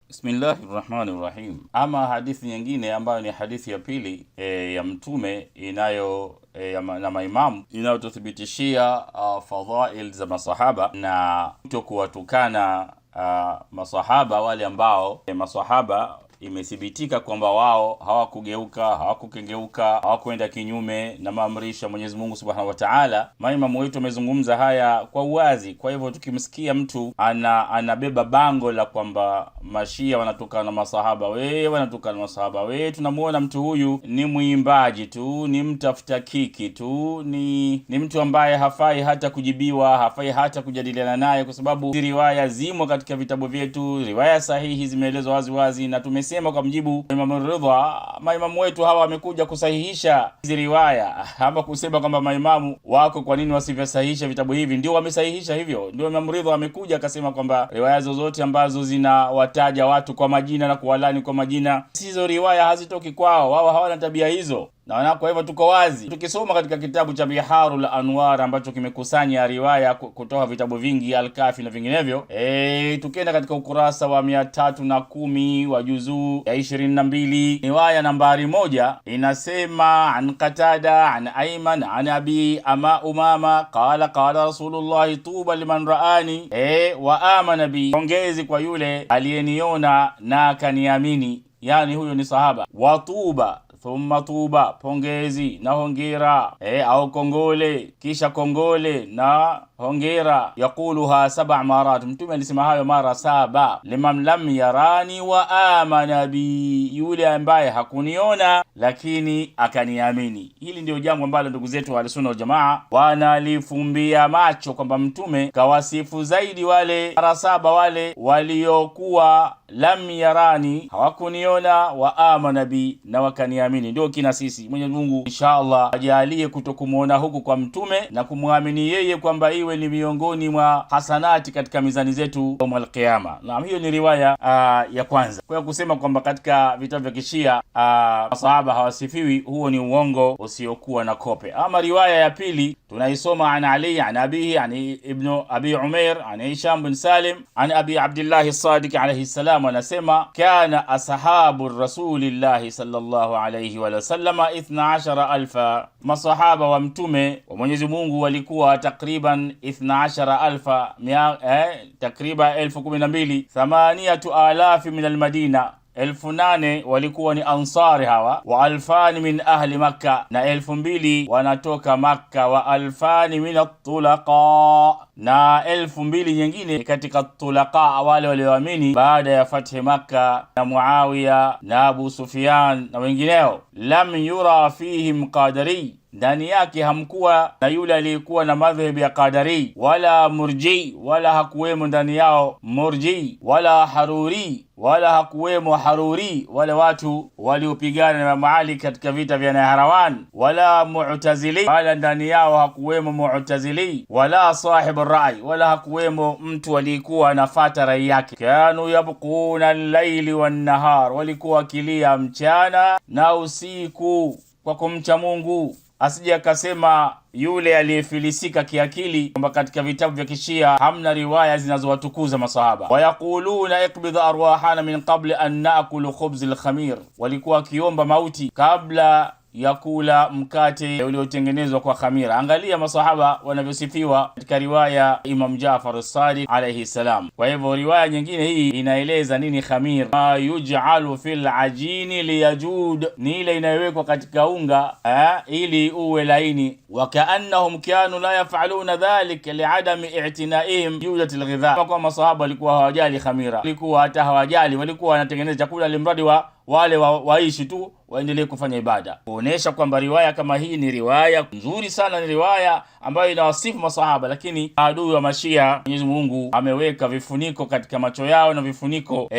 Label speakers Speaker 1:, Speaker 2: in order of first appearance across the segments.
Speaker 1: Bismillahi rahmani rahim. Ama hadithi nyingine ambayo ni hadithi ya pili ya Mtume inayo na maimamu inayotuthibitishia fadhail za masahaba na kuto kuwatukana masahaba wale ambao masahaba imethibitika kwamba wao hawakugeuka, hawakukengeuka, hawakwenda kinyume na maamrisho ya Mwenyezi Mungu Subhanahu wa Ta'ala. Maimamu wetu wamezungumza haya kwa uwazi. Kwa hivyo tukimsikia mtu anabeba bango la kwamba mashia wanatukana na masahaba, we wanatukana na masahaba, we tunamuona mtu huyu ni mwimbaji tu, ni mtafuta kiki tu, ni mtu ambaye hafai hata kujibiwa, hafai hata kujadiliana naye, kwa sababu riwaya zimo katika vitabu vyetu, riwaya sahihi zimeelezwa waziwazi, na tumesema kwa mjibu Imamu Ridha, maimamu wetu hawa wamekuja kusahihisha hizi riwaya ama kusema kwamba maimamu wako, kwa nini wasivyosahihisha vitabu hivi? Ndio wamesahihisha hivyo, ndio Imamu Ridha amekuja akasema kwamba riwaya zozote ambazo zinawataja watu kwa majina na kuwalani kwa majina, hizo riwaya hazitoki kwao, wao hawana tabia hizo. Na kwa hivyo tuko wazi tukisoma katika kitabu cha Biharul Anwar ambacho kimekusanya riwaya kutoka vitabu vingi, Al-Kafi na vinginevyo. Tukienda katika ukurasa wa 310 wa juzuu ya 22, riwaya nambari 1 inasema an Qatada an Ayman an Abi ama Umama qala qala Rasulullah tuba liman raani wa amana bi, pongezi kwa yule aliyeniona na akaniamini, yani huyo ni sahaba. Wa tuba thumma tuba, pongezi na hongera, au kongole, kisha kongole na hongera. Yaquluha 7 marat, Mtume alisema hayo mara 7. Liman lam yarani wa amana bi, yule ambaye hakuniona lakini akaniamini. Hili ndio jambo ambalo ndugu zetu wa Ahlusunna wal Jamaa wanalifumbia macho kwamba Mtume kawasifu zaidi wale mara 7 wale waliokuwa lam yarani, hawakuniona, wa amana bi, na wakaniamini. Ndio kina sisi. Mwenyezi Mungu inshallah ajalie kutokumuona huku kwa Mtume na kumwamini yeye kwamba iwe ni miongoni mwa hasanati katika mizani zetu yaumul qiyama. Naam, hiyo ni riwaya ya kwanza. Kwa kusema kwamba katika vitabu vya Kishia masahaba hawasifiwi, huo ni uongo usiokuwa na kope. Ama riwaya ya pili tunaisoma an Ali an abihi an ibn Abi Umair an Hisham bin Salim an Abi Abdullah as-Sadiq alayhi salam, anasema kana ashabu rasulillahi sallallahu alayhi wa sallam 12,000, masahaba wa Mtume wa Mwenyezi Mungu walikuwa takriban 12,000, takriban 12,000, 8,000 min al-Madina, 8,000 walikuwa ni ansari hawa, wa 2,000 min ahli Makka, na 2,000 wanatoka Makka, wa 2,000 min at-tulaqa, na 2,000 nyingine katika tulaqa, wale walioamini baada ya fathi Makka na Muawiya na Abu Sufyan na wengineo. Lam yura fihim qadari, ndani yake hamkuwa na yule aliyekuwa na madhhabi ya Qadari, wala murji, wala hakuwemo ndani yao murji, wala haruri, wala hakuwemo haruri, wale watu waliopigana na Imam Ali katika vita vya Naharawan, wala mu'tazili, wala ndani yao hakuwemo mu'tazili, wala sahibu rai, wala hakuwemo mtu aliyekuwa anafuata rai yake. Kanu yabquna al-laili wan-nahar, walikuwa wakilia mchana na usiku kwa kumcha Mungu. Asije akasema yule aliyefilisika kiakili kwamba katika vitabu vya Kishia hamna riwaya zinazowatukuza masahaba. Wayaquluna iqbid arwahana min qabli an naakulu khubz al-khamir, walikuwa wakiomba mauti kabla ya kula mkate uliotengenezwa kwa khamira. Angalia masahaba wanavyosifiwa katika riwaya Imam Jafar as-Sadiq alayhi salam. Kwa hivyo riwaya nyingine hii inaeleza nini khamir? Ma yuj'alu fil ajini liyajud, ni ile inayowekwa katika unga ili uwe laini. Wa kaannahum kanu la yaf'aluna dhalika li'adami i'tinaihim judati al-ghidha, kwa masahaba walikuwa hawajali khamira, walikuwa hata hawajali, walikuwa wanatengeneza chakula limradi wa wale waishi tu waendelee kufanya ibada. Kuonesha kwamba riwaya kama hii ni riwaya nzuri sana, ni riwaya ambayo inawasifu masahaba, lakini adui wa mashia Mwenyezi Mungu ameweka vifuniko katika macho yao na vifuniko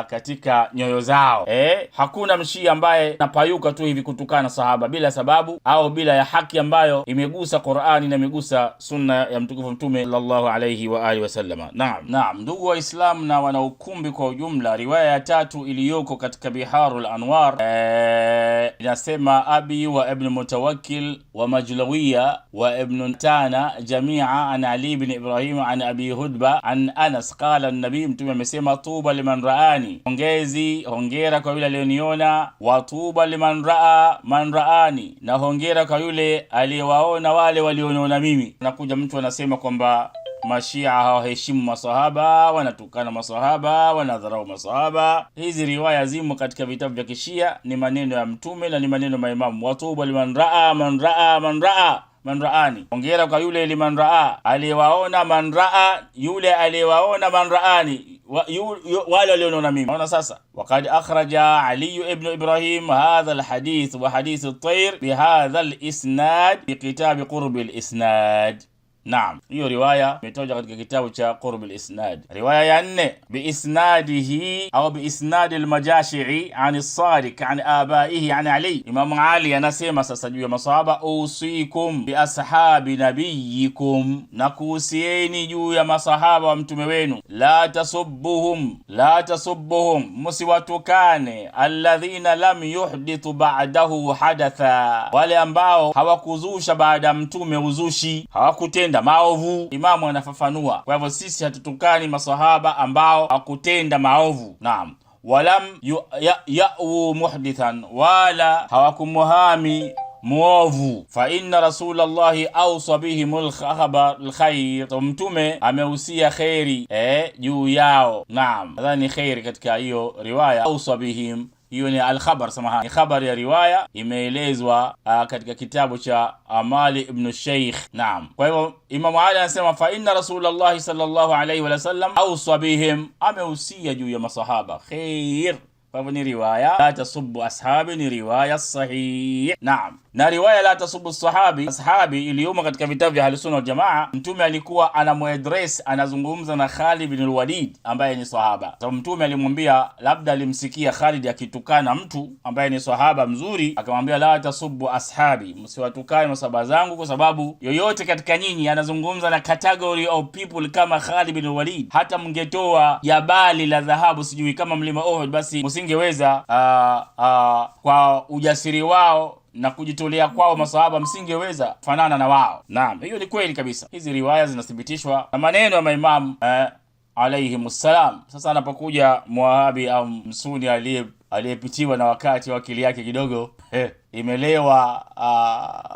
Speaker 1: katika nyoyo zao. Hakuna mshia ambaye napayuka tu hivi kutukana sahaba bila sababu au bila ya haki ambayo imegusa Qur'ani na imegusa sunna ya mtukufu Mtume sallallahu alayhi wa alihi wasallama. Naam, ndugu Waislamu na wanaukumbi kwa ujumla, riwaya ya tatu iliyoko katika Biharul Anwar inasema Abi wa Ibn Mutawakkil wa Majlawiya Wa Ibn Tana jamia an Ali ibn Ibrahim an Abi Hudba an Anas qala an-nabii, mtume amesema, tuba liman raani, hongezi hongera kwa yule aliyoniona, wa tuba liman raa man raani, na hongera kwa yule aliyewaona wale walioniona mimi. Nakuja mtu anasema kwamba mashia hawaheshimu masahaba, wanatukana masahaba, wanadharau masahaba. Hizi riwaya zimo katika vitabu vya Kishia, ni maneno ya mtume na ni maneno maimamu. Watuba liman raa man raa man raa man raani, hongera kwa yule liman raa, aliyewaona man raa, yule aliyewaona man raani, wale walioniona mimi. Naona sasa, waqad akhraja Ali ibn Ibrahim hadha alhadith wa hadith at-tayr bihadha alisnad fi kitab qurb alisnad. Naam, hiyo riwaya imetoja katika kitabu cha Qurb al-Isnad. Riwaya ya nne, biisnadihi au biisnadi al-Majashi'i an as-Sadiq an abaihi an Ali. Imam Ali anasema sasa juu ya masahaba, usikum bi ashabi nabiyikum, na kuhusieni juu ya masahaba wa mtume wenu. La tasubbuhum, la tasubbuhum, msiwatukane. Alladhina lam yuhdithu ba'dahu hadatha, wale ambao hawakuzusha baada ya mtume uzushi, hawakutenda maovu. Imamu anafafanua. Kwa hivyo sisi hatutukani masahaba ambao hawakutenda maovu. Naam, walam ya'u muhdithan, wala hawakumuhami muovu. Fa inna rasulallahi awsa bihim alkhair, so mtume amehusia kheri juu yao. Naam, nadhani kheri katika hiyo riwaya awsa bihim, hiyo ni alkhabar, samahani, ni khabar ya riwaya imeelezwa katika kitabu cha Amali ibn Sheikh. Naam, kwa hivyo Imamu Ali anasema fa inna rasulallahi sallallahu alayhi wa sallam awsa bihim, amehusia juu ya masahaba khair. Kwa hivyo ni riwaya la tasubbu ashabi, ni riwaya sahih. Naam, na riwaya la tasubbu sahabi ashabi iliyomo katika vitabu vya Ahlus Sunna wal Jamaa, mtume alikuwa anamuaddress, anazungumza na Khalid bin Walid ambaye ni sahaba. Sababu mtume alimwambia, labda alimsikia Khalid akitukana mtu ambaye ni sahaba mzuri, akamwambia la tasubbu ashabi, msiwatukane masahaba zangu, kwa sababu yoyote katika nyinyi anazungumza na category of people kama Khalid bin Walid, hata mngetoa jabali la dhahabu sijui kama mlima Uhud, basi msingeweza kwa ujasiri wao na kujitolea kwao masahaba msingeweza fanana na wao. Naam, hiyo ni kweli kabisa. Hizi riwaya zinathibitishwa na maneno ya maimamu alayhimussalam. Sasa anapokuja mwahabi au msuni aliyepitiwa na wakati wa akili yake kidogo imelewa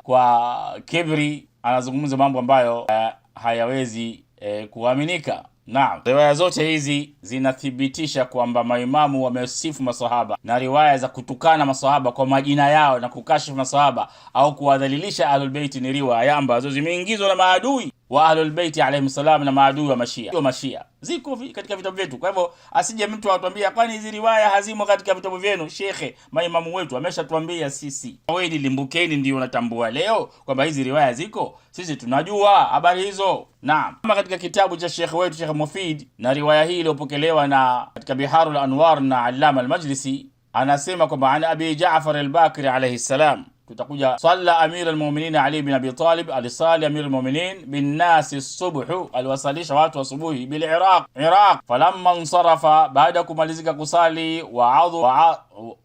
Speaker 1: kwa kibri, anazungumza mambo ambayo hayawezi kuaminika. Naam, riwaya zote hizi zinathibitisha kwamba maimamu wamesifu masahaba, na riwaya za kutukana masahaba kwa majina yao na kukashifu masahaba au kuwadhalilisha Ahlul Bait ni riwaya ambazo zimeingizwa na maadui wa Ahlul Bait alayhim salam na maadui wa Mashia. Wa Mashia ziko katika vitabu vyetu. Kwa hivyo asije mtu atuambia kwani hizi riwaya hazimo katika vitabu vyenu. Shekhe, maimamu wetu ameshatuambia sisi. Wewe limbukeni ndio unatambua leo kwamba hizi riwaya ziko. Sisi tunajua habari hizo. Naam, kama katika kitabu cha Sheikh wetu Sheikh Mufid, na riwaya hii iliyopokelewa na katika Biharul Anwar na Allama al-Majlisi, anasema kwamba an Abi Jaafar al-Bakri alayhi salam, tutakuja salla amir almu'minin Ali bin Abi Talib, alisali amir almu'minin bin nasi subhu, aliwasalisha watu asubuhi bil Iraq, Iraq. Falamma insarafa, baada kumalizika kusali,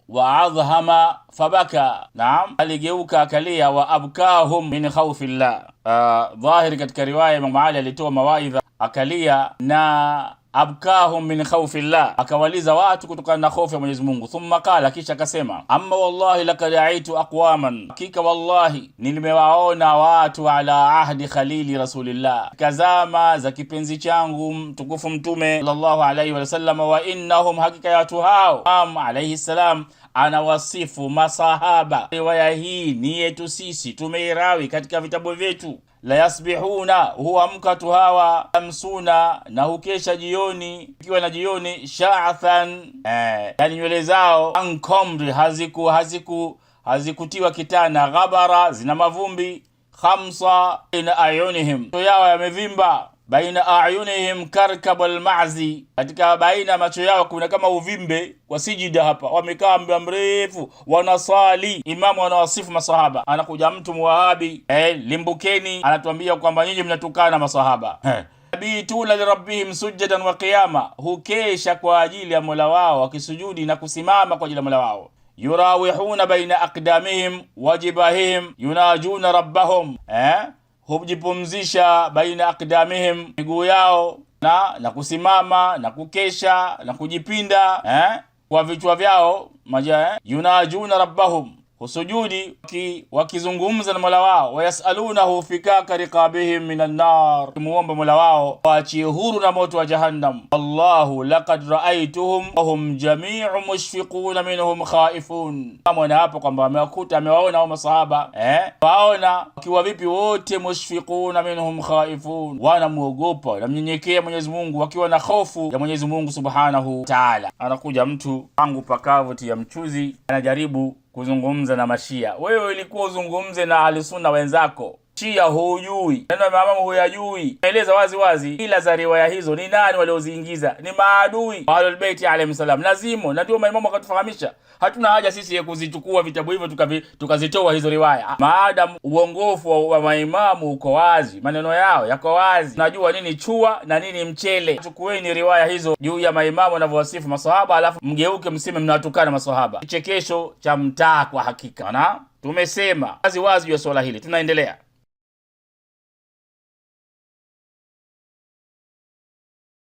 Speaker 1: wa adhhama fabaka, naam, aligeuka akalia, wa abkahum min khawfillah. Dhahiri katika riwaya Imam Ali alitoa mawaidha akalia na abkahum min khawfillah, akawaliza watu kutokana na hofu ya Mwenyezi Mungu. Thumma qala, kisha akasema, amma wallahi laqad aitu aqwaman, hakika wallahi nimewaona watu ala ahdi khalili rasulillah, kazama za kipenzi changu mtukufu Mtume sallallahu alayhi wa sallam, wa innahum, hakika ya watu hao, am alayhi salam anawasifu masahaba. Riwaya hii ni yetu sisi, tumeirawi katika vitabu vyetu. La yasbihuna, huamka tu hawa, yamsuna, na hukesha jioni, ikiwa na jioni, sha'than, yani nywele zao uncombed, hazikutiwa kitana, ghabara, zina mavumbi, khamsa baina ayunihim, macho yao yamevimba, baina ayunihim karkabul ma'zi, katika baina macho yao kuna kama uvimbe kwa sijida hapa, wamekaa muda mrefu wanasali. Imamu anawasifu masahaba, anakuja mtu muwahabi limbukeni, anatuambia kwamba nyinyi mnatukana masahaba. Yabituna lirabbihim sujadan wa qiyama, hukesha kwa ajili ya Mola wao wakisujudi na kusimama kwa ajili ya Mola wao. Yurawihuna baina aqdamihim wajibahihim yunajuna rabbahum, Hujipumzisha baina aqdamihim, miguu yao na kusimama na kukesha na kujipinda kwa vichwa vyao maja, Yunajuna rabbahum, husujudi wakizungumza na Mola wao, wayasalunahu fikaka riqabihim minan nar, muomba Mola wao waachie huru na moto wa Jahannam. Wallahu laqad raaituhum wahum jamiu mushfiquna minhum khaifun. Mwana hapo kwamba amewakuta, amewaona hao masahaba, waona wakiwa vipi wote, mushfiquna minhum khaifun, wanamuogopa, wanamnyenyekea Mwenyezi Mungu wakiwa na hofu ya Mwenyezi Mungu Subhanahu wa Ta'ala. Anakuja mtu pangu pakavu tia mchuzi, anajaribu kuzungumza na Mashia. Wewe ilikuwa uzungumze na Ahlusunna wenzako. Shia hujui neno ya maimamu, huyajui. Eleza wazi wazi ila za riwaya hizo ni nani walioziingiza? Ni maadui wa Ahlul Bait alayhim salam, lazimo na ndio maimamu wakatufahamisha. Hatuna haja sisi ya kuzichukua vitabu hivyo tukazitoa hizo riwaya, maadamu uongofu wa maimamu uko wazi, maneno yao yako wazi, najua nini chua na nini mchele. Chukueni riwaya hizo juu ya maimamu wanavyowasifu masahaba, alafu mgeuke mseme mnawatukana masahaba. Kichekesho cha mtaa kwa hakika. Na tumesema wazi wazi juu ya swala hili, tunaendelea.